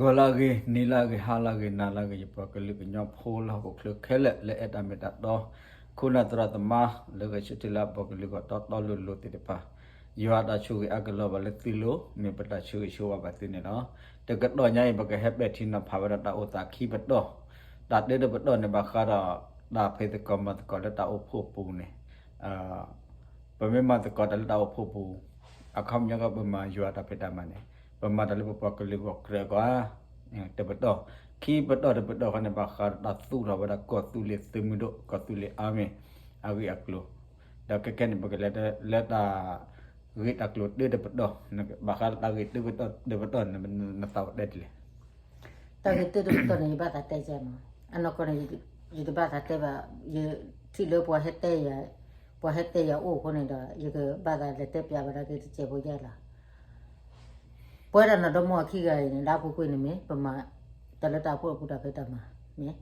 ဂီၤလၢအဂ့ၤ, နံၤလၢအဂ့ၤ, ဟါလၢအဂ့ၤ, နၤလၢအဂ့ၤ, ယပှၤကလုာ်ကညီဖိလၢဟီၣ်ခိၣ်ချၢခဲလၢာ် လၢအဲၣ်တၢ်မ့ၢ်တၢ်တီ, ခိၣ်နၢ်သရၣ်သမါလၢဂဲၤဆၢထၢၣ်လၢအပှၤကလုာ်ဂီၢ်တီတီလိၤလိၤသ့ၣ်တဖၣ်, ယွၤတၢ်ဆိၣ်ဂ့ၤအါကလီၤဘၣ်လၢသုလိၤ, မ့ၢ်ပတၢ်ဆိၣ်ဂ့ၤဆိၣ်ဝါဘၣ်သုန့ၣ်လီၤ. တကတီၢ်ညါအံၤ ပကဟဲပဲာ်ထံနီၤဖးဝဲဒၣ်တၢ်အိၣ်သးခံပတီၢ်, တၢ်တၢတပတီၢ်န့ၣ် ဘၣ်ဃးဒီး တၢ်ဖံးသကိးမၤသကိးလၢတၢ်အိၣ်ဖှိၣ်ပူၤန့ၣ် ပမ့ၢ်မၤသကိးတၢ်လၢတၢ်အိၣ်ဖှိၣ်ပူၤ, အခီပညီကီး ပမၤယွၤတၢ်ဖံးတၢ်မၤန့ၣ်, ပမၤတၢ်လၢပပှၤကလုာ်ဂီၢ်ကြၢးကီးဧါ, တပတီၢ်, ခံပတီၢ်တပတီၢ်ဃီန့ၣ် ဘၣ်ဃးဒီးတၢ်သူၣ်ထီၣ်ဝဲဒၣ်ကီၢ်သူလ့ၤသုးမုၢ်ဒိၣ် ကီၢ်သူလ့ၤအါမံၤ အဂ့ၢ်အကျိၤ, ဒီးခဲခဲန့ၣ် ပကလဲၤလၢတၢ်ဂ့ၢ်တၢ်ကျိၤတၢတပတီၢ်, ဘၣ်ဃးဒီးတၢ်ဂ့ၢ်တၢတပတီၢ်န့ၣ် နသးအိၣ်တဲဒ်လဲၣ်. တၢ်ဂ့ၢ်တၢတပတီၢ်န့ၣ် ယဘၣ်သးတဲကဲမး, အနီၢ်ကီၢ်န့ၣ် ယတဘၣ်သးတဲဘၣ်, ယထံၣ်လၢပှၤဟဲတဲယၤ, ပှၤဟဲတဲယၤအိၣ်အဃိန့ၣ်ဒီး ယကဘၣ်သးလဲၤတဲပျးဘၣ်ဒၣ်က့ၤတစဲးဖိယဲၢ်လီၤ. ပဝဲဒၣ်နီၢ်ဒီမါအခံဂၤအံၤန့ၣ် လၢအပူၤကွံာ်န့ၣ်မ့ၢ် ပမၤတၢ်လၢတၢ်အိၣ်ဖှိၣ်အပူၤတၢ်ဖံးတၢ်မၤ, မ့ၢ်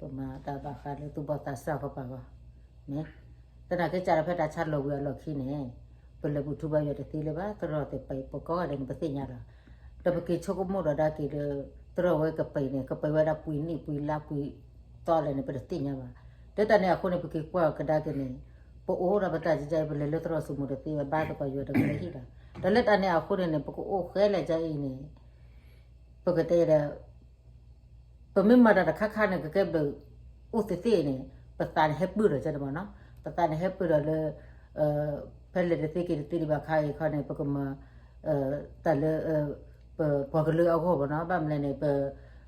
ပမၤတၢ်ဘၣ်ဃးလၢသူၣ်ဘီၣ်သးစၢ်ကပၤဂီၢ်, မ့ၢ် သနာ်က့ ကၢ်ဒီးဖဲတၢ်ဆါလီၤဝံၤအလီၢ်ခံန့ၣ် ပလဲၤပူၤထူဘၣ်ယွၤတသ့လၢၤဘၣ်, သရိာ်သ့ၣ်ပှၤကိးဂၤဒဲးန့ၣ် ပသ့ၣ်ညါလီၤ. ဒီးပက့ၤဆိကမိၣ်ဒီးဒၣ်က့ၤလၢ သရိာ်ဝဲကပၤန့ၣ် ကပၤဝဲဒၣ်ပှဲၤနံၣ်ပှဲၤလါပှဲၤသီလဲၣ်န့ၣ် ပတသ့ၣ်ညါဘၣ်. လၢတၢ်န့ၣ်အဃိန့ၣ် ပက့ၤကွၢ်ကဒါက့ၤန့ၣ် ပအိၣ်ဒီးပတၢ်ကဲအံၤ ပလဲၤလၢသရိာ်စူၤမိၣ်တသ့ဘၣ်, ဘါသကိးယွၤတဂၤလၢဟံၣ်လီၤ. ဒီးလၢတၢ်န့ၣ်အဃိန့ၣ်န့ၣ် ပကအိၣ်ဃဲလဲၣ်ကဲအံၤန့ၣ် ပကတဲဒီး ပမ့ၢ်မၤတၢ်တခါခါန့ၣ် ကကဲဘျုးအိၣ်သ့သ့န့ၣ် ပသးန့ၣ်ဟဲပၢၢ်ဒီးကဲတမးနီၤ, ပသးန့ၣ်ဟဲပၢၢ်ဒီးလၢ ဖဲလဲၤတသ့က့ၤတသ့ဒံးဘၣ်ခါအံၤခီန့ၣ် ပကမၤ တၢ်လၢ ပပှၤကလုာ်အဂီၢ်မးနီၤ, ဘၣ်မနုၤလဲၣ်န့ၣ် ပ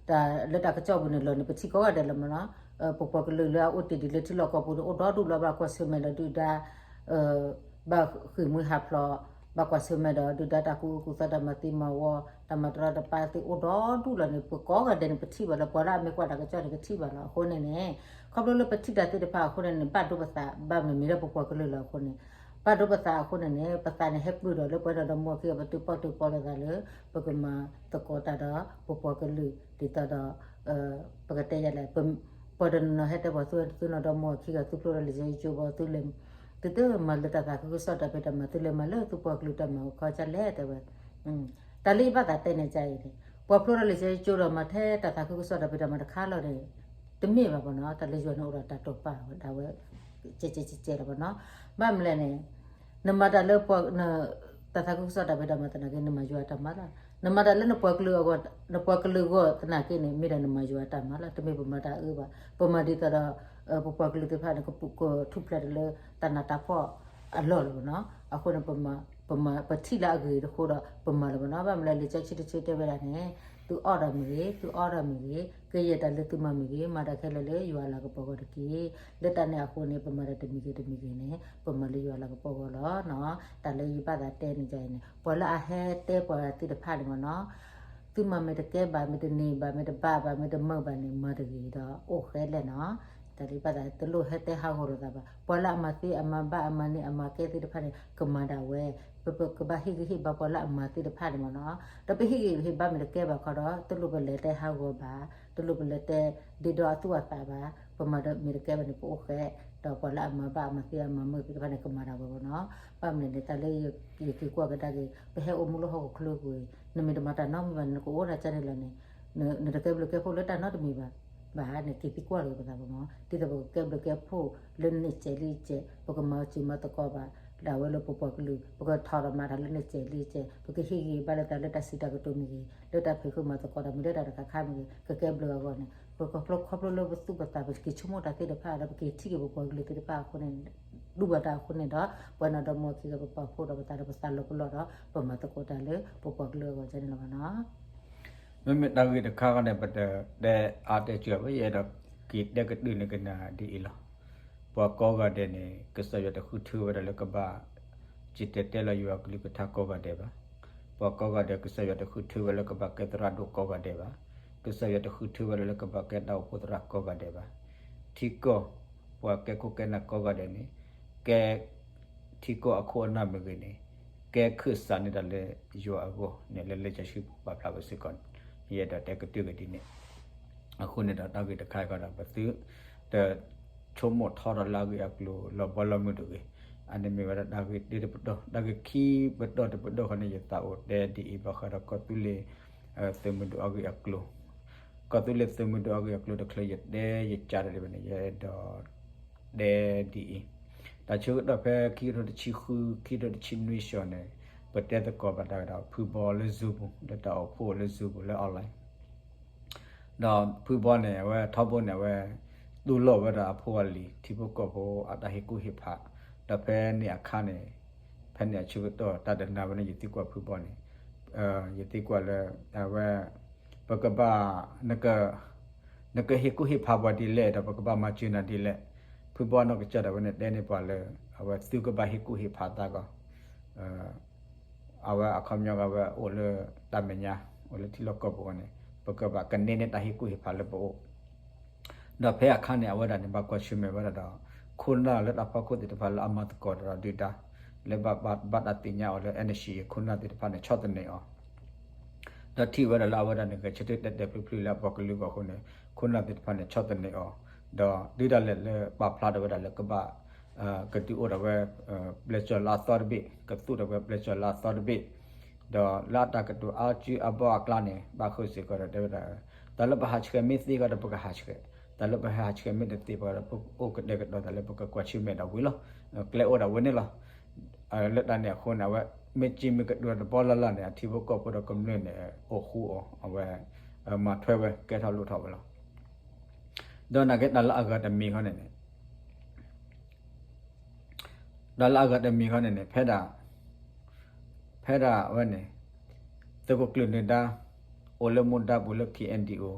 တၢ်လၢတၢ်ကစီၣ်ပူၤန့ၣ် လီၤန့ၣ် ပထံၣ်ကိးဂၤဒဲးလီၤမးနီၤ, ပပှၤကလုာ်လၢအအိၣ်တ့ၢ်ဒံးလၢထံလီၢ်ကီၢ်ပူၤန့ၣ် အိၣ်ဒီဒူၣ်လီၤ, ဘၣ်ကွၢ်ဆၢၣ်မဲာ်ဒီးဒုၣ်ဒါ ဘၣ်ဃ့ၢ်မှံဟးဖျိး, ဘၣ်ကွၢ်ဆၢၣ်မဲာ်ဒီးဒုၣ်ဒါတၢ်ကူၣ်အၢကူၣ်သီ တၢ်မၤသံမၤဝီ, တၢ်မၤတရီတပါသ့ၣ်အိၣ်ဒီဒူၣ်လီၤန့ၣ် ပကိးဂၤဒဲးန့ၣ် ပထံၣ်ဘၣ်လီၤ, ပှၤလၢအမ့ၢ်ကွၢ်တၢ်ကစီၣ်န့ၣ် ကထံၣ်ဘၣ်လီၤ. အဃိန့ၣ်န့ၣ် ခီဖျိလၢပထံၣ်တၢ်သ့ၣ်တဖၣ်အဃိန့ၣ်န့ၣ် ဘၣ်ဒိပသး ဘၣ်မနုၤမ့ၢ်လၢပပှၤကလုာ်လီၤအဃိန့ၣ်, ဘၣ်ဒိပသးအဃိန့ၣ်န့ၣ် ပသးန့ၣ်ဟဲပၢၢ်ဒီးလၢပဝဲနီၢ်ဒီမါအခံဂၤ ပတုၤပီၣ်တုၤပီလိာ်သးလၢ ပကမၤသကိးတၢ်ဒီးပပှၤကလုာ် ဒ်သိးဒီး ပကတဲယဲလဲၣ် ပှၤတနီၤနီၤဟဲတဲပှၤသုသုနီၢ်ဒီမါအခံဂၤ သုဖျိထီၣ်လံာ်စီဆှံကၠိဘၣ်, သုလဲၤ သုတမၤလၢတၢ်သးခုကစီၣ်တၢ်ဖံးတၢ်မၤ သုလဲၤမၤလၢသုပှၤကလုာ်တၢ်မၤအခီကဲလဲၣ်တဲဝဲ. တၢ်လၢယဘၣ်သးတဲန့ၣ်ကဲအံၤန့ၣ် ပှၤဖျိထီၣ်လံာ်စီဆှံကၠိဒီးမၤထဲတၢ်သးခုကစီၣ်တၢ်ဖံးတၢ်မၤတခါလီၤန့ၣ် တမ့ၢ်ဘၣ်မးနီၤ, တၢ်လၢယွၤန့ၣ်အိၣ်ဒီးတၢ်တိာ်ပာ်ဝဲဒၣ်ဝဲ ကဲကဲကဲကဲလီၤမးနီၤ, ဘၣ်မနုၤလဲၣ်န့ၣ် နမၤတၢ်လၢ တၢ်သးခုကစီၣ်တၢ်ဖံးတၢ်မၤသနာ်က့ နမၤယွၤအတၢ်မၤလီၤ, နမၤတၢ်လၢနပှၤကလုာ်အဂီၢ် နပှၤကလုာ်အဂီၢ်သနာ်က့န့ၣ် မ့ၢ်ဒၣ်နမၤယွၤအတၢ်မၤလီၤ, တမ့ၢ်ပမၤတၢ်အၢဘၣ်, ပမၤဒ်သိးဒီး ပပှၤကလုာ်သ့ၣ်တဖၣ်န့ၣ် ကပူၤကထူၣ်ဖျဲးတၢ်လၢတၢ်နးတၢ်ဖှီၣ်အလီၢ်လီၤမးနီၤ, အဃိန့ၣ် ပမၤ ပထံၣ်လၢအဂ့ၤတဃိဒီး ပမၤလီၤမးနီၤ, ဘၣ်မနုၤလဲၣ် လံာ်စီဆှံတဆၢတဲဝဲဒၣ်န့ၣ် သုအီၣ်ဒီးမ့ၢ်ဂ့ၤ သုအီဒီးမ့ၢ်ဂ့ၤ ကယဲၢ်တၢ်လၢသုမၤမ့ၢ်ဂ့ၤ မၤတၢ်ခဲလၢာ်လၢယွၤလၤကပီၤအဂီၢ်တက့ၢ်, လၢတၢ်န့ၣ်အဃိန့ၣ် ပမၤတၢ်တမံၤဂ့ၤတမံၤဂ့ၤန့ၣ် ပမၤလၢယွၤလၤကပီၤအဂီၢ်လီၤနီၤ, တၢ်လၢယဘၣ်သးတဲန့ၣ်ကဲအံၤန့ၣ် ပှၤလၢအဟဲတဲပှၤသ့ၣ်တဖၣ်န့ၣ်မးနီၤ သုမၤမ့ၢ်တကဲဘၣ် မ့ၢ်တန့ၢ်ဘၣ် မ့ၢ်တဘၣ်ဘၣ် မ့ၢ်တမုာ်ဘၣ်န့ၣ် မၤတဂ့ၤဒီးအိၣ်ဃဲလဲၣ်နီၤ, တၢ်လၢယဘၣ်သး တလိၣ်ဟဲတဲဟးဂီၤလိာ်သးဘၣ်, ပှၤလၢအမၤသ့အမၤဘၣ်အမၤန့ၢ်အမၤကဲသ့ၣ်တဖၣ်န့ၣ် ကမၤဒၣ်ဝဲ, ပကဘၣ်ဟ့ၣ်ဂံၢ်ဟ့ၣ်ဘါပှၤလၢအမၤသ့ၣ်တဖၣ်န့ၣ်မးနီၤ, ဒီးပဟ့ၣ်ဂံၢ်ဟ့ၣ်ဘါမ့ၢ်တကဲဘၣ်ခီဒီး တလိၣ်ပလဲၤတဲဟးဂီၤဘၣ်, တလိၣ်ပလဲၤတဲဒ့ဒီအသူၣ်အသးဘၣ်, ပမၤဒီးမ့ၢ်တကဲဘၣ်န့ၣ် ပအိၣ်ဃဲ, ဒီးပှၤလၢအမၤဘၣ်အမၤသ့အမၤမုာ်သ့ၣ်တဖၣ်န့ၣ် ကမၤဒၣ်ဝဲမးနီၤ, ဘၣ်မနုၤန့ၣ် တၢ်လၢယက့ၤကွၢ်ကဒါက့ၤ ပဟဲအိၣ်မူလၢဟီၣ်ခိၣ်ချၢပူၤအံၤ နမ့ၢ်တမၤတၢ်နီတမံၤဘၣ်န့ၣ် နကအိၣ်ဒၣ်ကဲန့ၣ်လီၤန့ၣ်, နတကဲဘျုးကဲဖှိၣ်လၢတၢ်နီတမံၤဘၣ်, ဘၣ်န့ၣ် က့ၤသံကွၢ်လိာ်ပသးမးနီၤ, ဒ်သိးပကကဲဘျုးကဲဖှိၣ်လၢနစဲးလံစဲး ပကမၤစၢၤမၤသကိးဘၣ် ဒၣ်ဝဲလၢပပှၤကလုာ် ပကထီၣ်ဒီးမၤတၢ်လၢနစဲးလံစဲး ပကဟ့ၣ်ဂံၢ်ဘါလိာ်သးလၢတၢ်စံးတၢ်ကတိၤမ့ၢ်ဂ့ၤ လၢတၢ်ဖံးဃုာ်မၤသကိးတၢ်မ့ၢ်လၢတၢ်တခါခါမ့ၢ်ဂ့ၤ ကကဲဘျုးအဂီၢ်န့ၣ် ပခီဖျိလၢပသူၣ်ပသး ပက့ၤဆိကမိၣ်တၢ်သ့ၣ်တဖၣ်ဒီး ပက့ၤထံၣ်က့ၤပပှၤကလုာ်သ့ၣ်တဖၣ်အဃိန့ၣ် ဒူၣ်ဘၣ်တၢ်အဃိန့ၣ်ဒီး ပှၤနီၢ်ဒီမါအခံဂၤ ပပာ်ဖှိၣ်ဒီးပသးဒီးပသးလီၤပလိာ်ဒီး ပမၤသကိးတၢ်လၢပပှၤကလုာ်အဂီၢ်ကဲန့ၣ်လီၤဘၣ်နီၤ. မ့မ့ၢ်တၢ်ဂ့ၢ်တခါဃီန့ၣ် ပတတဲအါတဲစှၤဘၣ် ယအဲၣ်ဒိးက့ၤတဲကဒုးန့ၢ်ကနၣ်ဒ်အံၤလီၤ. ပှၤကိးဂၤဒဲးန့ၣ် ကစၢ်ယွၤတဃုထၢဝဲဒၣ်လၢကဘၣ် စံၣ်တဲၤတဲလီၤယွၤကလုၢ်ကထါကိးဂၤဒဲးဘၣ်. ပှၤကိးဂၤဒဲး ကစၢ်ယွၤတဃုထၢဝဲလၢကဘၣ်ကဲသရၣ်ဒိၣ်ကိးဂၤဒဲးဘၣ်. ကစၢ်ယွၤတဃုထၢဝဲဒၣ်လၢကဘၣ်ကဲတၢ်အိၣ်ဖှိၣ်သရၣ်ကိးဂၤဒဲးဘၣ်. ထံကီၢ် ပှၤကဲခိၣ်ကဲနၢ်ကိးဂၤဒဲးန့ၣ် ကဲ ထံကီၢ်အခိၣ်အနၢ်မ့ၢ်ဂ့ၤန့ၣ် ကဲခၢၣ်စးန့ၢ်တၢ်လၢယွၤအဂီၢ်န့ၣ် လၢလံာ်စီဆှံပူၤပာ်ဖျါဝဲစ့ၢ်ကီးန့ၣ် ယအဲၣ်ဒိးတဲကဒုးက့ၤဒ်န့ၣ်. အဃိန့ၣ်ဒီးတၢ်ဂ့ၢ်တခါအံၤဃီဒီး ပသုတဆိကမိၣ်ထီထီၣ်လၢအဂ့ၢ်အကျိၤလီၤဘီလီၤမုၢ်တဂ့ၤ. အန့ၣ်မ့ၢ်ဝဲဒၣ်တၢ်ဂ့ၢ်တပတီၢ်, တၢ်ဂ့ၢ်ခံပတီၢ်တပတီၢ်ဃီန့ၣ် ယသးအိၣ်တဲဒ်အံၤ ဘၣ်ဃးဒီးကီၢ်သူလ့ၤ သုးမုၢ်ဒိၣ်အဂ့ၢ်အကျိၤ, ကီၢ်သူလ့ၤသုးမုၢ်ဒိၣ်အဂ့ၢ်အကျိၤတချုးယတဲယကးတဒံးဘၣ်န့ၣ် ယအဲၣ်ဒိးတဲဒ်အံၤ, တၢ်ဆၢကတီၢ်ဖဲခံကထိတဆံဃု ခံကထိတဆံနွံစ့ၢ်န့ၣ် ပတဲသကိးဘၣ်တၢ်ဒီး ဖုဘီလၢ Zoom ပူၤ လၢတၢ်အိၣ်ဖှိၣ်လၢ Zoom ပူၤ လၢ online ဒီးဖုဘီန့ၣ် အဝဲထီဘိန့ၣ် အဝဲ တူၢ်လိာ်ဝဲဒၣ်အဖိအလံၤ ထံဖိကီၢ်ဖိအတၢ်ဟ့ၣ်ကူၣ်ဟ့ၣ်ဖး, ဒီးဖဲန့ၣ်အခါန့ၣ် ဖဲန့ၣ်အဆၢကတီၢ် တၢ်တနၤဝဲန့ၣ် ယသံကွၢ်ဖုဘီန့ၣ်, ယသံကွၢ်လၢ အဝဲ ပကဘၣ် နကဟ့ၣ်ကူၣ်ဟ့ၣ်ဖးပှၤဒ်လဲၣ် ဒီးပကဘၣ်မၤစၢၤနၤဒ်လဲၣ်, ဖုဘီနီၢ်ကစၢ်ဒၣ်ဝဲန့ၣ်တဲန့ၢ်ပှၤလၢ အဝဲသုကဘၣ်ဟ့ၣ်ကူၣ်ဟ့ၣ်ဖးသးကီး အဝဲအခီပညီကဝဲအိၣ်လၢတၢ်မဲာ်ညါ အိၣ်လၢထံလီၢ်ကီၢ်ပူၤန့ၣ် ပကဘၣ်ကန့ၢ်န့ၢ်တၢ်ဟ့ၣ်ကူၣ်ဟ့ၣ်ဖးလၢပအိၣ်, ဒီးဖဲအခါန့ၣ် အဝဲဒၣ်န့ၣ် ဘၣ်ကွၢ်ဆၢၣ်မဲာ်ဝဲဒၣ်ဒီး ခိၣ်နၢ်လၢတၢ်ဖီခိၣ်သ့ၣ်တဖၣ်လၢအမၤသကိးဒီးဒုၣ်ဒါ လၢဘၣ်တၢ်သ့ၣ်ညါအီၤလၢ NCA ခိၣ်နၢ်သ့ၣ်တဖၣ်န့ၣ် ဆီၣ်သနံးအီၤ ဒီးထံၣ်ဝဲဒၣ်လၢအဝဲဒၣ်န့ၣ် ဂဲၤဆၢထၢၣ်တဲာ်တဲာ်ဖျုးဖျုးလၢအပှၤကလုာ်အဂီၢ်အဃိန့ၣ် ခိၣ်နၢ်သ့ၣ်တဖၣ်န့ၣ် ဆီၣ်သနံးအီၤ, ဒီးဒုၣ်ဒါလဲၣ်လၢပာ်ဖျါထီၣ်ဝဲဒၣ်လၢကဘၣ် ကဒုးအိၣ်ထီၣ်ဝဲ ပျဲၢ်စီၢ်လၢအသီတဘ့ၣ်, ကသူၣ်ထီၣ်ဝဲပျဲၢ်စီၢ်လၢအသီတဘ့ၣ်, ဒီးလၢအတၢ်ကတိၤအါစုအါဘီအကျါန့ၣ် ဘၣ်ဃုာ်စ့ၢ်ကီးဒီးတဲဝဲဒၣ် တၢ်လၢပဟးဆှဲးမ့ၢ်သ့ကီးဒီးပကဟးဆှဲး, တၢ်လၢပဟးဆှဲးမ့ၢ်တသ့ဘၣ်ဒီး ပအိၣ်ကတဲာ်ကတီၤသးလၢပကကွၢ်ဆၢၣ်မဲာ်ဒီးဝံၤလီၤ, ကျဲအိၣ်ဒၣ်ဝဲန့ၣ်လီၤ. လၢတၢ်န့ၣ်အဃိန့ၣ် အဝဲ မ့ၢ်ကံမ့ၢ်ကတိၤတဘီလၢ်လၢ်န့ၣ် အထံဖိကီၢ်ဖိဒီးကမျၢၢ်န့ၣ် အိၣ်ဃူအီၤ အဝဲ မၤထွဲဝဲကဲထီၣ်လိၣ်ထီၣ်ဝဲလီၤ. ဒီးနာ်က့တၢ်လၢအဂၤတမံၤခီန့ၣ်န့ၣ် တၢ်လၢအဂၤတမံၤခီန့ၣ်န့ၣ် ဖဲဒၣ် ဖဲဒၣ်အဝဲန့ၣ် သုးခိၣ်ကျၢၢ်နၢၤဒါ အိၣ်လၢမူဒါပူၤလၢ KNDO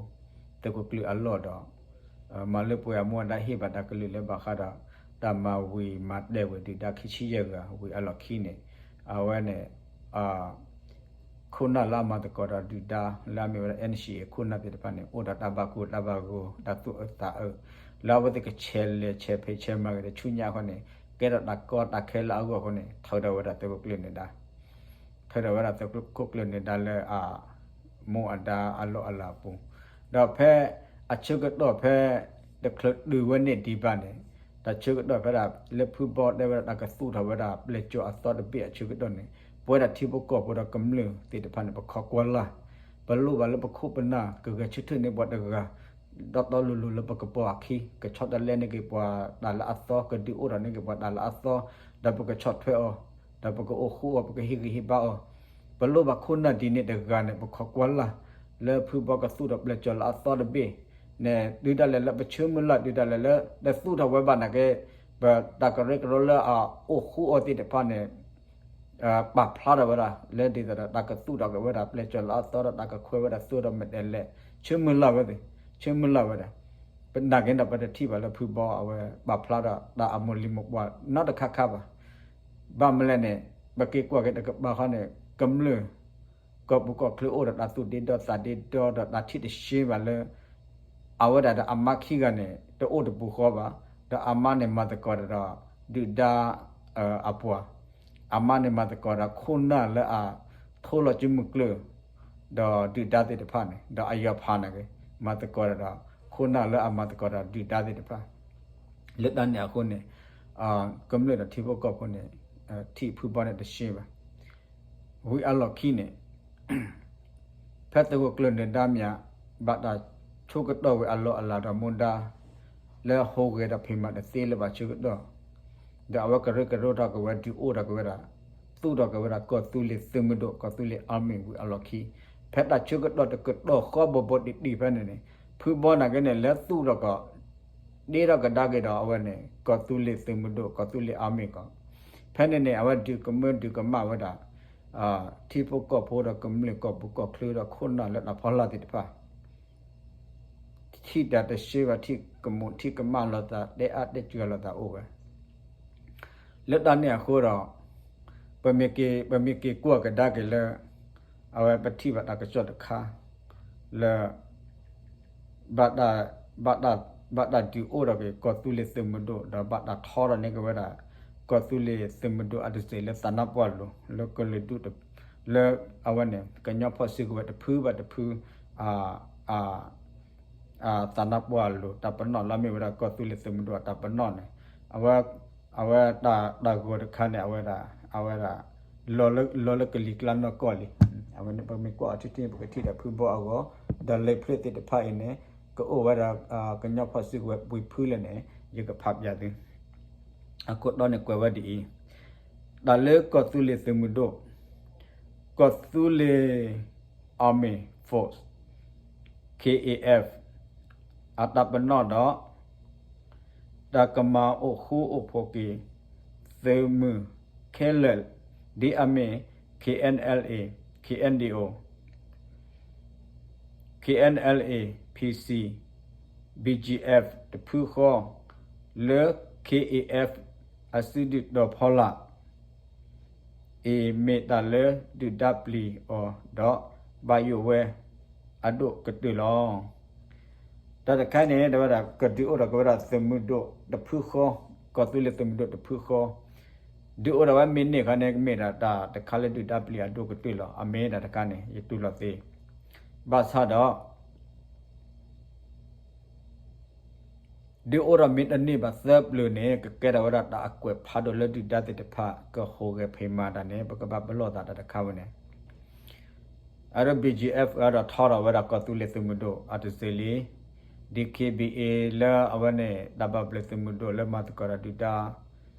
သုးခိၣ်ကျၢၢ်အလီၢ်ဒီး မၤလၢပှဲၤအမူအဒါဟ့ၣ်ဘၣ်တၢ်ကလုၢ်လၢဘၣ်ဃးဒီး တၢ်မၤဝံၤမၤတဲာ်ဝဲဒုၣ်ဒါခံဆံယဲၢ်ဂၤဝံၤအလီၢ်ခံန့ၣ် အဝဲန့ၣ် ခိၣ်နၢ်လၢအမၤသကိးဒီးဒုၣ်ဒါ လၢအမ့ၢ်ဝဲဒၣ် NCA ခိၣ်နၢ်သ့ၣ်တဖၣ်န့ၣ် အိၣ်ဒီးတၢ်ဘၣ်ကိၢ်တၢ်ဘၣ်ဂီၤ တၢ်သူၣ်အၢသးအၢ လၢအဝဲသ့ၣ်ကဆဲးလဲၤဆဲးဖံးဆဲးမၤက့ၤတဆူညါအဃိန့ၣ် ကဲထီၣ်တၢ်ကီတၢ်ခဲလၢအဂီၢ်အဃိန့ၣ် ထုးထီၣ်ဝဲဒၣ်သုးခိၣ်ကျၢၢ်နၢၤဒါ ထုးထီၣ်ဝဲဒၣ်သုးခိၣ်ကျၢၢ်နၢၤဒါလၢအ မူအဒါအလီၢ်အလၤအပူၤ, ဒီးဖဲအဆၢကတီၢ်ဖဲ တချုးတုၤဝဲန့ၣ်ဒံးဘၣ်န့ၣ် တၢ်ဆၢကတီၢ်ဖဲဒၣ်လၢဖုဘီတဲဝဲဒၣ်တၢ်ကသူၣ်ထီၣ်ဝဲဒၣ်ပျဲၢ်စီၢ်အသီတဘ့ၣ်အဆၢကတီၢ်န့ၣ် ပဝဲဒၣ်ထံဖိကီၢ်ဖိဒီးကမျၢၢ်သ့ၣ်တဖၣ်န့ၣ် ပခိးကွၢ်လၢ်, ပလိၣ်ဘၣ်လၢပခိၣ်ပနၢ် ကဂဲၤဆၢထၢၣ်န့ၢ်ပှၤတဂၤ တီတီလိၤလိၤလၢပကပိာ်အခံ ကဆီတလဲန့ၢ်က့ၤပှၤတၢ်လၢအသီ ကဒုးအိၣ်ထီၣ်န့ၢ်က့ၤပှၤတၢ်လၢအသီ ဒီးပကဆီၣ်ထွဲအီၤ ဒီးပကအိၣ်ဃူအီၤ ပကဟ့ၣ်ဂံၢ်ဟ့ၣ်ဘါအီၤ, ပလိၣ်ဘၣ်ခိၣ်နၢ်ဒ်န့ၣ်တဂၤန့ၣ် ပခိးကွၢ်လၢ် လၢဖုဘီကသူၣ်ထီၣ်ပျဲၢ်စီၢ်လၢအသီတဘ့ၣ်န့ၣ် တုၤဒၣ်လဲာ်လၢပဆၢမုၢ်လၢ် တုၤဒၣ်လဲာ်လၢတသူၣ်ထီၣ်ဝဲဘၣ်နာ်က့ ပတၢ်ကရၢကရိလၢအအိၣ်ဃူအီၤသ့ၣ်တဖၣ်န့ၣ် ပာ်ဖျါထီၣ်ဝဲဒၣ် လၢဒ်သိးဒီးတၢ်ကသူၣ်ထီၣ်က့ၤဝဲဒၣ်ပျဲၢ်စီၢ်လၢအသီဒီးတၢ်ကခွဲးဝဲဒၣ်သိဒီးမဲာ်တဲးလဲး ဆၢမုၢ်လၢ်ဝဲသ့ၣ် ဆၢမုၢ်လၢ်ဝဲဒၣ် ပနာ်က့ဒီးပတထံၣ်ဘၣ်လၢဖုဘီအဝဲပာ်ဖျါထီၣ်တၢ်အမိၢ်လံၤမိၢ်ပှၢ်နီတခါခါဘၣ်. ဘၣ်မနုၤလဲၣ်န့ၣ် ပက့ၤကွၢ်က့ၤတကပၤခီန့ၣ် ကမျၢၢ် ကီၢ်ပူၤကီၢ်ချၢအိၣ်ဒီးတၢ်သူၣ်ဒ့ဒီသးဒ့ဒီဒီးတၢ်ထံၣ်တရှဲဘၣ်လၢ အဝဲဒၣ်ဒီးအမါခံဂၤန့ၣ် တအိၣ်တပူၤဃီဘၣ်, ဒီးအမါန့ၣ်မၤသကိးဒီး ဒုၣ်ဒါ အပှၤ, အမါန့ၣ်မၤသကိးဒီးခိၣ်နၢ်လၢအထိလီၤစုမုၢ်ကျၢၢ် ဒီးဒုၣ်ဒါသ့ၣ်တဖၣ်န့ၣ် ဒီးအယီၤဖးနာ်က့ မၤသကိးဒီး ခိၣ်နၢ်လၢအမၤသကိးဒီးဒုၣ်ဒါသ့ၣ်တဖၣ် လၢတၢ်န့ၣ်အဃိန့ၣ် ကမျၢၢ်ဒီးထံဖိကီၢ်ဖိန့ၣ် ထံၣ်ဖုဘီန့ၣ်တရှဲဘၣ်. ဝံၤအလီၢ်ခံန့ၣ် ဖဲသုးခိၣ်ကျၢၢ်နၢၤဒါမ့ၢ် ဘၣ်တၢ်ဆိကတီၢ်ဝဲအလီၢ်အလၤဒီးမူဒါ လၢဟူးဂဲၤဒီးဖံးမၤတသ့လၢၤဘၣ်ဆၢကတီၢ် ဒီးအဝဲကရၢကရိထီၣ်က့ၤဝဲဒုးအိၣ်ထီၣ်က့ၤဝဲဒၣ် သူၣ်ထီၣ်က့ၤဝဲဒၣ်ကီၢ်သူလ့ၤသုးမုၢ်ဒိၣ် ကီၢ်သူလ့ၤ army ဝံၤအလီၢ်ခံ ဖဲတၢ်ဆၢကတီၢ်တကတီၢ်ဃီဘိးဘိးတံၢ်တံၢ်ဖဲန့ၣ်န့ၣ် ဖုဘီနာ်က့န့ၣ် လဲၤသူၣ်ထီၣ်က့ၤ ဒ့ထီၣ်ကဒါက့ၤဒီးအဝဲန့ၣ် ကီၢ်သူလ့ၤသုးမုၢ်ဒိၣ် ကီၢ်သူလ့ၤ army ကီး ဖဲန့ၣ်န့ၣ် အဝဲဒုးကမၢဒုးကမၣ်ဝဲဒၣ် ထံဖိကီၢ်ဖိဒီးကမျၢၢ်ကီၢ်ပူၤကီၢ်ချၢဒီးခိၣ်နၢ်လၢတၢ်ဖီလာ်သ့ၣ်တဖၣ် ထံၣ်တၢ်တရှဲဘၣ် ထံၣ်ကမူးထံၣ်ကမၣ်လိာ်သး တဲအါတဲစှၤလိာ်သးအိၣ်ဝဲ လၢတၢ်န့ၣ်အဃိဒီး ပမ့ၢ်က့ၤ ပမ့ၢ်က့ၤကွၢ်ကဒါက့ၤလၢ အဝဲပထံၣ်ဘၣ်တၢ်ကစီၣ်တခါ လၢ ဘၣ်တၢ် ဘၣ်တၢ် ဘၣ်တၢ်ဒုးအိၣ်ထီၣ်က့ၤကီၢ်သူလ့ၤသုးမုၢ်ဒိၣ် ဒီးဘၣ်တၢ်ထီထီၣ်န့ၢ်က့ၤဝဲဒၣ် ကီၢ်သူလ့ၤသုးမုၢ်ဒိၣ်အတစဲးလၢသးနါပှၢ်လိၤ လၢကလုာ်ဒူၣ် လၢအဝဲန့ၣ် ကညီဖီၣ်စုကဝဲၤတဖုဘၣ်တဖု အ အ သးနါပှၢ်လိၤ တၢ်ပနီၣ်လၢအမ့ၢ်ဝဲဒၣ်ကီၢ်သူလ့ၤသုးမုၢ်ဒိၣ်အတၢ်ပနီၣ်န့ၣ် အဝဲ အဝဲတၢ် တၢ်ဂီၤတခါန့ၣ် အဝဲဒၣ် အဝဲဒၣ် လီၤလၢ လီၤလၢကလံၤကျါနီၢ်ကီၢ်လံ အဝဲန့ၣ်ပမ့ၢ်ကွၢ်အီၤထံထံန့ၣ် ပကထံၣ်ဒီးဖုဘီအဂီၢ်, ဒီးလံာ်ဖျၢၣ်သ့ၣ်တဖၣ်အံၤန့ၣ် ကအိၣ်ဝဲဒၣ် ကညီဖီၣ်စုကဝဲၤပှဲၤဖုလဲၣ်န့ၣ် ယကဖးပျးသု, အခိၣ်တီန့ၣ်ကွဲးဝဲဒ်အံၤ, တၢ်လၢကီၢ်သူလ့ၤသုးမုၢ်ဒိၣ်, ကီၢ်သူလ့ၤ Army Force, K A F အတၢ်ပနီၣ်ဒီး တၢ်ကမၤအိၣ်ဃူအိၣ်ဖိးက့ၤ သုးမုၢ်ခဲလၢာ် ဒ်အမ့ၢ် K N L A, K N D O, K N L A P C, B G F တဖုဃီ လၢ K A F အစုဒုၣ်ဒီးဖီလာ် အံၤမ့ၢ်တၢ်လၢဒုၣ်ဒါပျံၤအီၤဒီး ဘၣ်ယိၣ်ဝဲအဒိၣ်ကတၢၢ်လီၤ. တၢ်တခါန့ၣ် တဲဝဲဒၣ် ကဒုးအိၣ်ထီၣ်က့ၤဝဲဒၣ်သုးမုၢ်ဒိၣ်တဖုဃီ, ကီၢ်သူလ့ၤသုးမုၢ်ဒိၣ်တဖုဃီ, ဒုးအိၣ်ထီၣ်ဝဲမ့ၢ်န့ၢ်ခါန့ၣ် ကမ့ၢ်ဒၣ်တၢ်တခါလၢဒုၣ်ဒါပျံၤအဒိၣ်ကတၢၢ်လီၤ. အမ့ၢ်တၢ်တခါန့ၣ် ယတူၢ်လိာ်သ့, ဘၣ်ဆၣ်ဒီး ဒုးအိၣ်ထီၣ်မ့ၢ်တန့ၢ်ဘၣ်သၢပျၢၤန့ၣ် ကကဲထီၣ်ဝဲဒၣ်တၢ်အကွဲးဖးဒိၣ်လၢဒုၣ်ဒါသ့ၣ်တဖၣ် ကဟူးဂဲၤဖံးမၤတၢ်န့ၣ် ပကဘၣ်ပလီၢ်သးတၢ်တခါဝဲန့ၣ်, အဒိ B G F ဒီးထီထီၣ်ဝဲဒၣ်ကီၢ်သူလ့ၤသုးမုၢ်ဒိၣ်အတစ့လံ, D K B A လၢအဝဲန့ၣ် တၢ်ဘၣ်ဘျုးသုးမုၢ်ဒိၣ်လၢမၤသကိးဒီးဒုၣ်ဒါ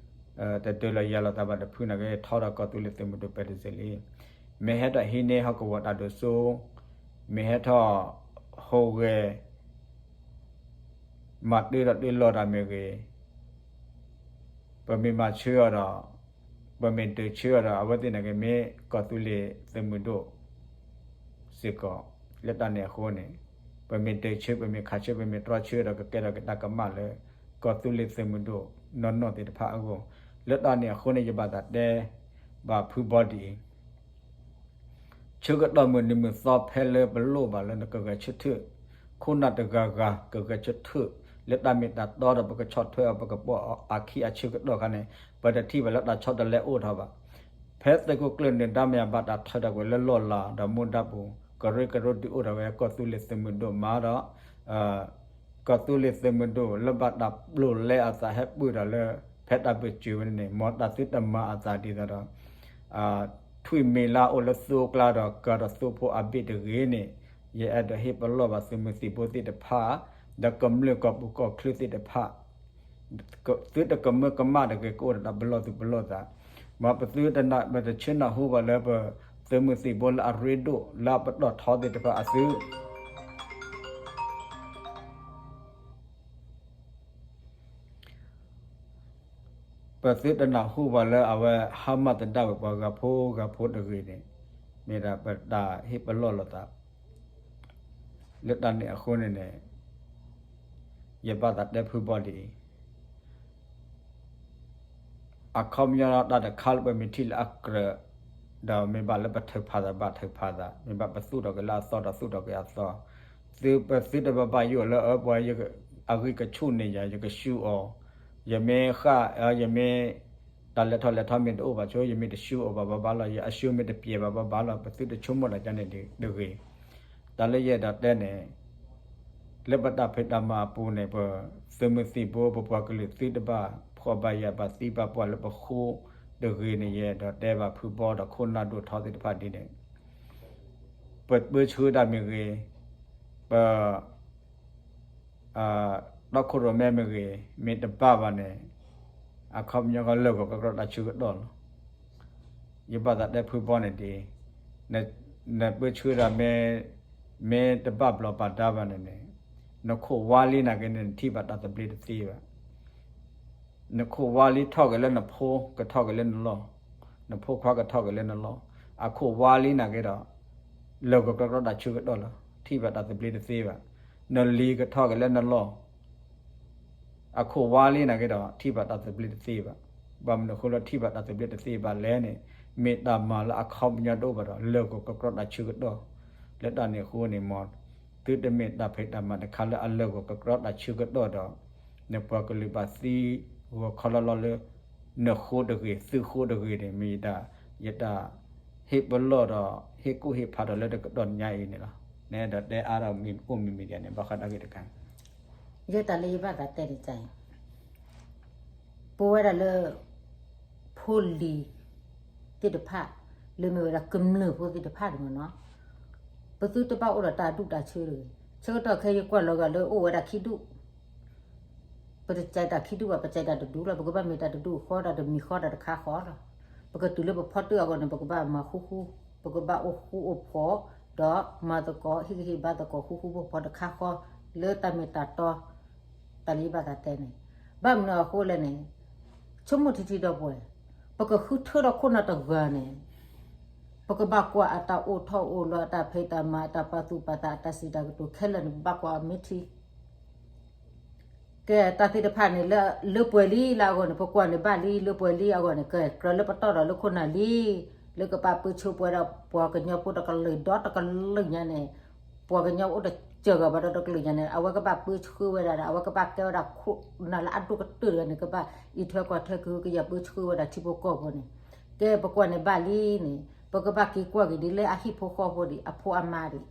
တဒုးလီၤယၤလိာ်သးဘၣ်တဖုန့ၣ်က့ ထီထီၣ်ကီၢ်သူလ့ၤသုးမုၢ်ဒိၣ်ပဲတစ့လံ, မ့ၢ်ဟဲထီၣ်ဟံးန့ၢ်ဟီၣ်ကဝီၤတၢ်ဒိၣ်စိ, မ့ၢ်ဟဲထီၣ်ဟူးဂဲၤ မၤတ့ဒီးတ့လီၤတၢ်မ့ၢ်ဂ့ၤ, ပမ့ၢ်မၤဆၢအီၤဒီး, ပမ့ၢ်ဒုးဆၢအီၤဒီး အဝဲသ့ၣ်န့ၣ်က့ မ့ၢ်ကီၢ်သူလ့ၤသုးမုၢ်ဒိၣ်စ့ၢ်ကီး, လၢတၢ်န့ၣ်အဃိန့ၣ်, ပမ့ၢ်ဒုးဆၢ ပမ့ၢ်ခးဆၢ ပမ့ၢ်တြီဆၢဒီး ကကဲထီၣ်က့ၤတၢ်ကမၣ်လၢ ကီၢ်သူလ့ၤသုးမုၢ်ဒိၣ်နီၢ်နီၢ်သ့ၣ်တဖၣ်အဂီၢ်, လၢတၢ်န့ၣ်အဃိန့ၣ် ယဘၣ်သးတဲဘၣ်ဖုဘီဒ်အံၤ ဆၢကတီၢ်မုၢ်နံၤမုၢ်သီဖဲလၢပလိၣ်ဘၣ်လၢနကဂဲၤဆၢထၢၣ်, ခိၣ်နၢ်တဂၤဂၤကဂဲၤဆၢထၢၣ်, လၢတၢ်မ့ၢ်တၢ်တီဒီး ပကဆီၣ်ထွဲအီၤ ပကပိာ်အခံအဆၢကတီၢ်ခါန့ၣ် ပတထံၣ်ဘၣ်လၢတၢ်ဆီတလဲအိၣ်ထီၣ်ဘၣ်. ဖဲသုးခိၣ်ကျၢၢ်နၢၤဒါမ့ၢ်အဘၣ်တၢ်ထၢတၢ်ကွံာ်လၢလီၢ်လၤဒီးမူဒါပူၤ ကရၢကရိဒုးအိၣ်ထီၣ်ဝဲ ကီၢ်သူလ့ၤသုးမုၢ်ဒိၣ်မးဒီး ကီၢ်သူလ့ၤသုးမုၢ်ဒိၣ်လၢဘၣ်တၢ်ပျိာ်လဲအသးဟဲပၢၢ်ဒီးလၢ ဖဲတၢ်ပၢၢ်စၢၤဝဲန့ၣ်န့ၣ် မ်တၢ်သုတမၤအသးဒ်သိးဒီး ထွံၣ်မံၤလၢအအိၣ်လၢသုးကျါဒီး ကၤဒီးသုးဖိအဘ့ၣ်တဂ့ၤန့ၣ် ယအဲၣ်ဒိးဟ့ၣ်ပလီၢ်ဘၣ်သုးမုၢ်သံၣ်ဘိသ့ၣ်တဖၣ် ဒီးကမျၢၢ်ကီၢ်ပူၤကီၢ်ချၢသ့ၣ်တဖၣ် သုတကမၢကမၣ်တဂ့ၤ ကအိၣ်ဒီးတၢ်ပလီၢ်သူၣ်ပလီၢ်သး, မ်ပသုတနၢ် ပတဆၢနၢ်ဟူဘၣ်လၢပသုးမုၢ်သံၣ်ဘိလၢအရ့ဒိၣ်လၢအပတီၢ်ထီသ့ၣ်တဖၣ်အသု ပသုတနၢ်ဟူဘၣ်လၢအဝဲဟါမၢ်သဒၣ်ဝဲပှၤဂၤဖိဂၤဖိတဂ့ၤန့ၣ် မ့ၢ်ဒၣ်ပတၢ်ဟ့ၣ်ပလီၢ်လိာ်သး လၢတၢ်န့ၣ်အဃိန့ၣ်န့ၣ် ယဘၣ်သးတဲဖုဘီဒ်အံၤ အခီပညီတၢ်တခါလၢပမ့ၢ်ထံၣ်လၢအကြၢး ဒီးမ့ၢ်ဘၣ်လၢပထုးဖးသးဘၣ်ထုးဖးသး မ့ၢ်ဘၣ်ပသူၣ်ထီၣ်က့ၤလၢအသီဒီးသူၣ်ထီၣ်က့ၤအသီ, သုပသုတဘၣ်ဘၣ်ယိၣ်လၢအပှၤအဂံၢ်ကဆူၣ်န့ၣ်ယၤ ယကဆူအီၤ, ယမ့ၢ်ဃၣ် ယမ့ၢ် တၢ်လဲၤထီၣ်လဲၤထီမ့ၢ်တအိၣ်ဘၣ်ဆိ ယမ့ၢ်တဆူအီၤဘၣ်ဘၣ်ဘၣ်လီၤ ယအဆူမ့ၢ်တပျဲဘၣ်ဘၣ်ဘၣ်လီၤ ပသုတဆိကမိၣ်တၢ်ကန့ၣ်တဂ့ၤ, တၢ်လၢယအဲၣ်ဒိးတဲန့ၣ် လၢပတၢ်ဖံးတၢ်မၤအပူၤန့ၣ် ပသုးမုၢ်သံၣ်ဘိ ပပှၤကလုာ်သုတဘၣ်ဖှီၣ်ဘၣ်ယာ်ဘၣ်သံဘၣ်ပှၢ်လၢပဃိတဂ့ၤန့ၣ် ယအဲၣ်ဒိးတဲဘၣ်ဖုဘီဒီးခိၣ်နၢ်ဒိၣ်ထီသ့ၣ်တဖၣ်ဒ်န့ၣ် ပပၢဆှၢတၢ်မ့ၢ်ဂ့ၤ, ပ တီခိၣ်ရိၣ်မဲမ့ၢ်ဂ့ၤ, မ့ၢ်တဘၣ်ဘၣ်န့ၣ် အခီပညီကလၢာ်ဂီၤကကြီတၢ်ဆၢကတီၢ်လီၤ. ယဘၣ်သးတဲဖုဘီန့ၣ်ဒ်အံၤ, နပၢဆှၢတၢ်မ့ၢ် မ့ၢ်တဘၣ်ဘျီးဘၣ်ဒါဘၣ်န့ၣ်န့ၣ်, နခိၣ်ဝါလံနာ်က့န့ၣ် နထံၣ်ဘၣ်တၢ်သဘျ့တသ့ဘၣ်. နခိၣ်ဝါလံထီၣ်က့ၤလၢနဖိ ကထီၣ်က့ၤလၢနလီၢ်, နဖိခွါကထီၣ်က့ၤလၢနလီၢ်, အခိၣ်ဝါလံနာ်က့ဒီး လၢာ်ဂီၤကကြီတၢ်ဆၢကတီၢ်လီၤ. ထံၣ်ဘၣ်တၢ်သဘျ့တသ့ဘၣ်. နလံၤကထီၣ်က့ၤလၢနလီၢ် အခိၣ်ဝါလံနာ်က့ဒီး ထံၣ်ဘၣ်တၢ်သဘျ့တသ့ဘၣ်. ဘၣ်မနုၤအဃိလၢထံၣ်ဘၣ်တၢ်သဘျ့တသ့ဘၣ်လဲၣ်န့ၣ်, မ့ၢ်တၢ်မၤလၢအခီပညီတအိၣ်ဘၣ်ဒီး လၢာ်ဂီၤကကြီတၢ်ဆၢကတီၢ်. လၢတၢ်န့ၣ်အဃိန့ၣ် မ်သုတမ့ၢ်တၢ်ဖံးတၢ်မၤတခါလၢအလၢာ်ဂီၤကကြီတၢ်ဆၢကတီၢ်ဒီး နပှၤကလုာ်ဘၣ်သံဂီၤခီလီၤလီၤလၢ နဃိတဂ့ၤ သုဃိတဂ့ၤန့ၣ် မ့ၢ်ယတၢ် ယတၢ်ဟ့ၣ်ပလီၢ်ဒီး ဟ့ၣ်ကူၣ်ဟ့ၣ်ဖးဒီးလၢတကတီၢ်ညါအံၤန့ၣ်လီၤ. နအဲၣ်ဒိးတဲအါထီၣ်မ့ၢ်အိၣ်မံၤမံၤဒ်န့ၣ် ဘၣ်ဃးဒီးဂ့ၢ်တခါ ယဲတၢ်လၢယဘၣ်သးတဲဒ်အံၤ, ပဝဲဒၣ်လၢ ဖိလံၤသ့ၣ်တဖၣ် လၢမ့ၢ်ဝဲဒၣ်ကမျၢၢ်ဖိသ့ၣ်တဖၣ်န့ၣ်မ့ၢ်နီၤ, ပသုတဘၣ်အိၣ်ဒီးတၢ်ဒူၣ်တၢ်ဆၢတဂ့ၤ. ဆၢကတီၢ်ခဲအံၤယကွၢ်လီၤဂာ်လၢအိၣ်ဝဲဒၣ်ခံဒူၣ်, ပတကဲတၢ်ခံဒူၣ်ဘၣ်, ပကဲတၢ်တဒူၣ်လီၤ. ပကဘၣ်မ့ၢ်တၢ်တဒူၣ်ဃီ, တၢ်တမံၤဃီ, တၢ်တခါဃီလီၤ. ပကတုၤလၢပဖီတၢၣ်အဂီၢ်န့ၣ် ပကဘၣ်မၤဃူဃူ, ပကဘၣ်အိၣ်ဃူအိၣ်ဖိး, ဒီးမၤသကိး ဟ့ၣ်ဂံၢ်ဟ့ၣ်ဘါသကိး ဃူဃူဖိးဖိးတခါဃီ, လၢတၢ်မ့ၢ်တၢ်တီ တၢ်လၢယဘၣ်သးတဲန့ၣ်. ဘၣ်မနုၤအဃိလဲၣ်န့ၣ်, ဆိကမိၣ်ထံထံဒီပုၢ်ဝဲၢ်, ပကဃုထၢဒီးခိၣ်နၢ်တဂၤန့ၣ်, ပကဘၣ်ကွၢ်အတၢ်အိၣ်ထီၣ်အိၣ်လီၤ, အတၢ်ဖံးတၢ်မၤ, အတၢ်ပာ်သူၣ်ပာ်သး, အတၢ်စံးတၢ်ကတိၤခဲလၢာ်န့ၣ် ပဘၣ်ကွၢ်အီၤမ့ၢ်ထံ ကဲတၢ်သ့ၣ်တဖၣ်န့ၣ် လၢပှဲၤလံလၢအဂီၢ်န့ၣ်, ပကွၢ်န့ၢ်ဘၣ်လံလၢပှဲၤလံအဂီၢ်န့ၣ်, ကဲကြၢးလၢပတီၢ်ဒီးလၢခိၣ်နၢ်လံ, လၢကဘၣ်ပၢဆှၢပှဲၤဒီးပှၤကညီဖိတကလုာ်ဒီတကလုာ်ညါန့ၣ်, ပှၤကညီအိၣ်တစၢၤဂၤဘၣ်ဒီတကလုာ်ညါန့ၣ်, အဝဲကဘၣ်ပၢဆှၢဝဲဒၣ်ဒီး အဝဲကဘၣ်ကဲဝဲဒၣ်ခိၣ်နၢ်လၢအဒိၣ်ကတၢၢ်တဂၤန့ၣ်, ကဘၣ်အံးထွဲကွၢ်ထွဲ ကဟုကယာ်ပၢဆှၢဝဲဒၣ်ထံဖိကီၢ်ဖိန့ၣ်, ကဲပကွၢ်န့ၢ်ဘၣ်လံန့ၣ်, ပကဘၣ်က့ၤကွၢ်က့ၤဒ်လၢအဟံၣ်ဖိဃီဖိဒံး, အဖိအမါဒံး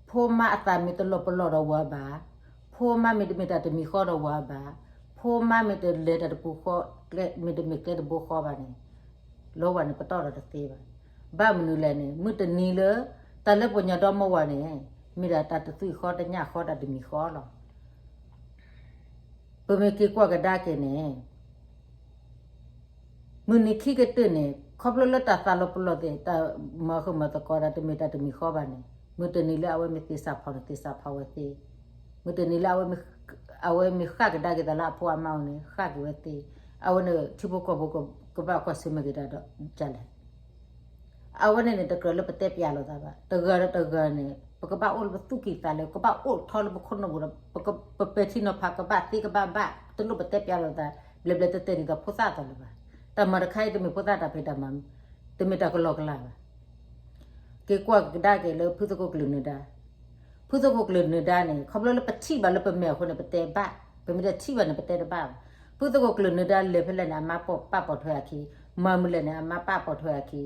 ဖိမါအသးမ့ၢ်တလီၤပလီၢ်ဒီးဝၤဘၣ်, ဖိမါမ့ၢ်တမ့ၢ်တၢ်တမံၤဃီဒီးဝၤဘၣ်, ဖိမါမ့ၢ်တလဲၤတၢ်တပူၤဃီ, မ့ၢ်တမ့ၢ်ကျဲတဘိဃီဘၣ်န့ၣ်, လီၤဝၤန့ၣ်ပတီၢ်ဒီးတသ့ဘၣ်. ဘၣ်မနုၤလဲၣ်န့ၣ်, မုၢ်တနံၤလၢ တၢ်လၢပှၤကညီဒီမါဝၤန့ၣ်, မ့ၢ်ဒၣ်တၢ်တသွံၣ်ဃီတညၣ်ဃီတၢ်တမံၤဃီလီၤ. ပမ့ၢ်က့ၤကွၢ်ကဒါက့ၤန့ၣ် မုၢ်နံၤခံကတၢၢ်န့ၣ် ခီဖျိလၢတၢ်သးလီၤပလီၢ်သ့ၣ် တၢ်မၤဃုာ်မၤသကိးတၢ်တမ့ၢ်တၢ်တမံၤဃီဘၣ်န့ၣ်, မုၢ်တနံၤလၢအဝဲမ့ၢ်သ့ၣ်စးဖီန့ၣ် သ့ၣ်စးဖီဝဲသ့, မုၢ်တနံၤလၢ အဝဲမ့ၢ်ဃၣ်ကဒါက့ၤသးလၢအဖိအမါအအိၣ်န့ၣ် ဃၣ်က့ၤဝဲသ့, အဝဲန့ၣ်ထံဖိကီၢ်ဖိကဘၣ်ကွၢ်ဆၢၣ်မဲာ်က့ၤတၢ်ဒီးဒ်လဲၣ် အဝဲန့ၣ်န့ၣ် တကြၢးလၢပတဲပျးလိာ်သးဘၣ်. တဂၤဒီးတဂၤန့ၣ် ပကဘၣ်အိၣ်လၢပသူၣ်ကံၢ်သးလဲ, ပကဘၣ်အိၣ်ထီလၢပခိၣ်နူာ်ပူၤဒီး ပပဲာ်ထံနီၤဖး ကဘၣ်သ့ကဘၣ်ဘၣ်, တလိၣ်ပတဲပျးလိာ်သး ဘျဲးဘျဲးတဲတဲဒ်သိးဖိသၣ်အသိးလၢၤဘၣ်. တၢ်မၤတခါအံၤ တမ့ၢ်ဖိသၣ်တၢ်ဖံးတၢ်မၤ, တမ့ၢ်တၢ်ကလီကလီဘၣ်. က့ၤကွၢ်ကဒါက့ၤလၢဖုသကိးကျၢၢ်နၢၤဒါ ဖုသကိးကျၢၢ်နၢၤဒါန့ၣ် ခီဖျိလၢပထံၣ်ဘၣ်လၢပမဲာ်အဃိန့ၣ် ပတဲဘၣ်, ပမ့ၢ်တထံၣ်ဘၣ်န့ၣ် ပတဲတဘၣ်ဘၣ်. ဖုသကိးကျၢၢ်နၢၤဒါလဲၤဖဲလဲၣ်န့ၣ် အမါပာ်ပာ်ပိာ်ထွဲအခံ, မၤမနုၤလဲၣ်န့ၣ် အမါပာ်ပာ်ပိာ်ထွဲအခံ,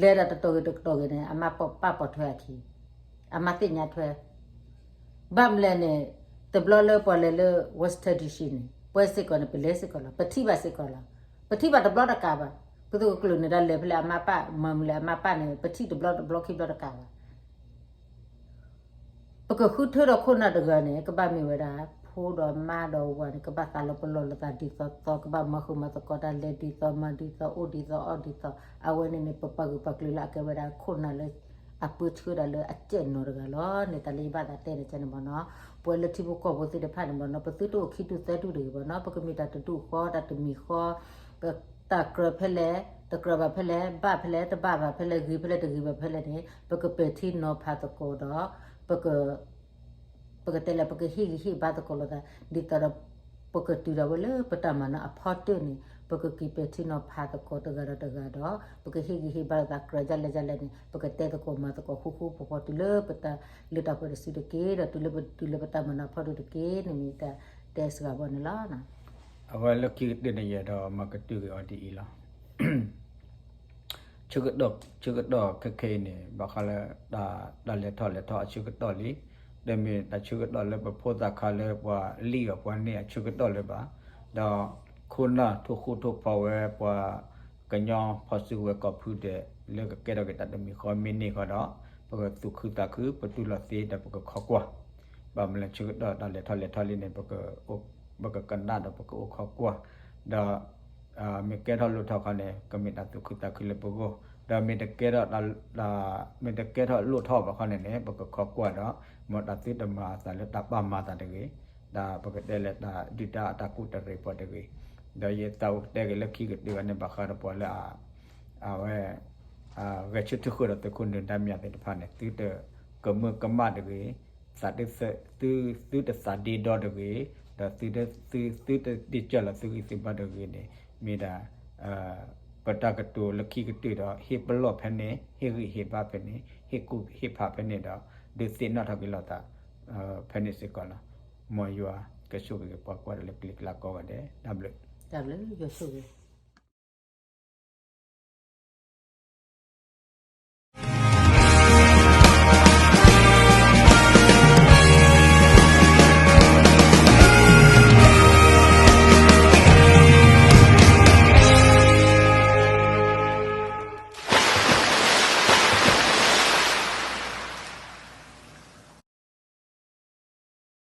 လဲၤတၢ်တတီၤဂ့ၤတတီၤဂ့ၤန့ၣ် အမါပာ်ပာ်ပိာ်ထွဲအခံ, အမါသ့ၣ်ညါထွဲ ဘၣ်မနုၤလဲၣ်န့ၣ်, တဘျီလၢပှၤလဲၤလၢ Washington D C န့ၣ် ပဝဲစ့ၢ်ကီးန့ၣ် ပလဲၤစ့ၢ်ကီးလီၤ, ပထံၣ်ဘၣ်စ့ၢ်ကီးလီၤ, ပထံၣ်ဘၣ်တဘျီတကးဘၣ်. ဖုသကိးကျၢၢ်နၢၤဒါလဲၤဖဲလဲၣ် အမါပာ်, မၤမနုၤလဲၣ် အမါပာ်န့ၣ် ပထံၣ်တဘျီတဘျီခံဘျီတကးဘၣ်. ပကဃုထၢဒီးခိၣ်နၢ်တဂၤန့ၣ် ကဘၣ်မ့ၢ်ဝဲဒၣ် ဖိဒီးမါဒီးဝၤန့ၣ် ကဘၣ်သးလီၤပလီၢ်လိာ်သးဒ်သိးသိး, ကဘၣ်မၤဃုာ်မၤသကိးတၢ် လဲၤဒ်သိးမၤဒ်သိး အိၣ်ဒ်သိးအီၣ်ဒ်သိး, အဝဲန့ၣ်န့ၣ် ပပာ်ဂၢၢ်ပာ်ကျၢၤလၢအကဲဝဲဒၣ်ခိၣ်နၢ်လၢ အပၢဆှၢဒၣ်လၢအစဲးနီၤတဂၤလီၤ. န့ၣ်တၢ်လၢယဘၣ်သးတဲန့ၣ်န့ၣ်မ့ၢ်နီၤ, ပဝဲလၢထံဖိကီၢ်ဖိသ့ၣ်တဖၣ်န့ၣ်မ့ၢ်နီၤ, ပသုတအိၣ်ခံဒူၣ်သၢဒူၣ်တဂ့ၤမ့ၢ်နီၤ, ပကမ့ၢ်တၢ်တဒူၣ်ဃီ တၢ်တမံၤဃီ ပတၢ်ကြၢးဖဲလဲၣ်, တကြၢးဘၣ်ဖဲလဲၣ်, ဘၣ်ဖဲလဲၣ်, တဘၣ်ဘၣ်ဖဲလဲၣ်, ဂ့ၤဖဲလဲၣ်, တဂ့ၤဘၣ်ဖဲလဲၣ်န့ၣ် ပကပဲာ်ထံနီၤဖးသကိးဒီး ပက ပကတဲလၢ ပကဟ့ၣ်ဂံၢ်ဟ့ၣ်ဘါသကိးလိာ်သး ဒ်သိးဒီး ပကတုၤဒၣ်ဝဲလၢပတၢ်မၤနၢၤအဖီတၢၢ်န့ၣ် ပကက့ၤပဲာ်ထံနီၤဖးသကိးတဂၤဒီးတဂၤဒီး ပကဟ့ၣ်ဂံၢ်ဟ့ၣ်ဘါလိာ်သး ကြၢးဒ်လဲၣ်ဒ်လဲၣ်န့ၣ် ပကတဲသကိးမၤသကိး ဃူဃူဖိးဖိး တုၤလၢပတၢ်လၢတၢ်ပှဲၤတစုတက့ၢ် ဒီးတုၤလၢပတုၤလၢပတၢ်မၤနၢၤအဖီတၢၢ်တက့ၢ်န့ၣ် မ့ၢ်တၢ်တဲစှၤဘီန့ၣ်လီၤ. အဝဲလၢခံကတၢၢ်န့ၣ် ယအဲၣ်ဒိးမၤကတၢၢ်က့ၤအီၤဒ်အံၤလီၤ. ဆၢကတီၢ် ဆၢကတီၢ်ခဲခဲအံၤန့ၣ် ဘၣ်ဃးလၢ တၢ်လဲၤထီၣ်လဲၤထီအဆၢကတီၢ်လံ, တမ့ၢ်တၢ်ဆၢကတီၢ်လၢပဖိသၣ်ခါလၢပှၤလံၣ်အီၤပှၤန့ၢ်အဆၢကတီၢ်လၢၤဘၣ်, ဒီးခိၣ်နၢ်ထိၣ်ဃူထိၣ်ဖိးဝဲပှၤကညီဖီၣ်စုကဝဲၤကိးဖုဒဲး လၢကကဲထီၣ်က့ၤတၢ်တမံၤဃီမ့ၢ်န့ၢ်ဃီဒီး ပကသူၣ်ခုသးခု ပတူၢ်လိာ်သ့ဒီးပကခိးကွၢ်, ဘၣ်မနုၤလဲၣ် ဆၢကတီၢ်တၢ်လဲၤထီၣ်လဲၤထီလံန့ၣ် ပကကနၣ်ဒီးပကအိၣ်ခိးကွၢ်, ဒီး မ့ၢ်ကဲထီၣ်လိၣ်ထီၣ်ခီန့ၣ် ကမ့ၢ်တၢ်သူၣ်ခုသးခုလၢပဂီၢ်, ဒီးမ့ၢ်တကဲထီၣ် မ့ၢ်တကဲထီၣ်လိၣ်ထီၣ်ဘၣ်ခီန့ၣ်န့ၣ် ပကခိးကွၢ်ဒီး မ်တၢ်သုတမၤအသးလၢတၢ်ပာ်မၤသးတဂ့ၤ, ဒီးပကတဲလၢတၢ်ဒုၣ်ဒါအတၢ်ကူၣ်တရံးပှၤတဂ့ၤ, ဒီးယသးအိၣ်ကတဲက့ၤလၢခံကတၢၢ်ဂၤန့ၣ် ဘၣ်ဃးဒီးပှၤလၢအ အဝဲ ဂဲၤဆၢထၢၣ်ဃုာ်ဒီးသုးခိၣ်နၢၤဒါမ့ၢ်သ့ၣ်တဖၣ်န့ၣ် သုတကမၢကမၣ်တဂ့ၤ, သု သုတသးဒ့ဒီတဂ့ၤ, ဒီးသု သုတဒ့ကၢ်လီၤသုဂံၢ်သုဘါတဂ့ၤန့ၣ် မ့ၢ်ဒၣ် ပတၢ်ကတိၤလၢခံကတၢၢ်ဒီး ဟ့ၣ်ပလီၢ်ဖဲန့ၣ် ဟ့ၣ်ဂံၢ်ဟ့ၣ်ဘါဖဲန့ၣ် ဟ့ၣ်ကူၣ်ဟ့ၣ်ဖးဖဲန့ၣ်ဒီး ဒုးသ့ၣ်နီၣ်ထီၣ်က့ၤလိာ်သး ဖဲန့ၣ်စ့ၢ်ကီးလီၤ. မ်ယွၤကဆိၣ်ဂ့ၤပှၤကိးဂၤဒဲးလၢကျဲကျါကိးဂၤဒဲး တၢ်ဘျုး တၢ်ဘျုးယွၤဆိၣ်ဂ့ၤ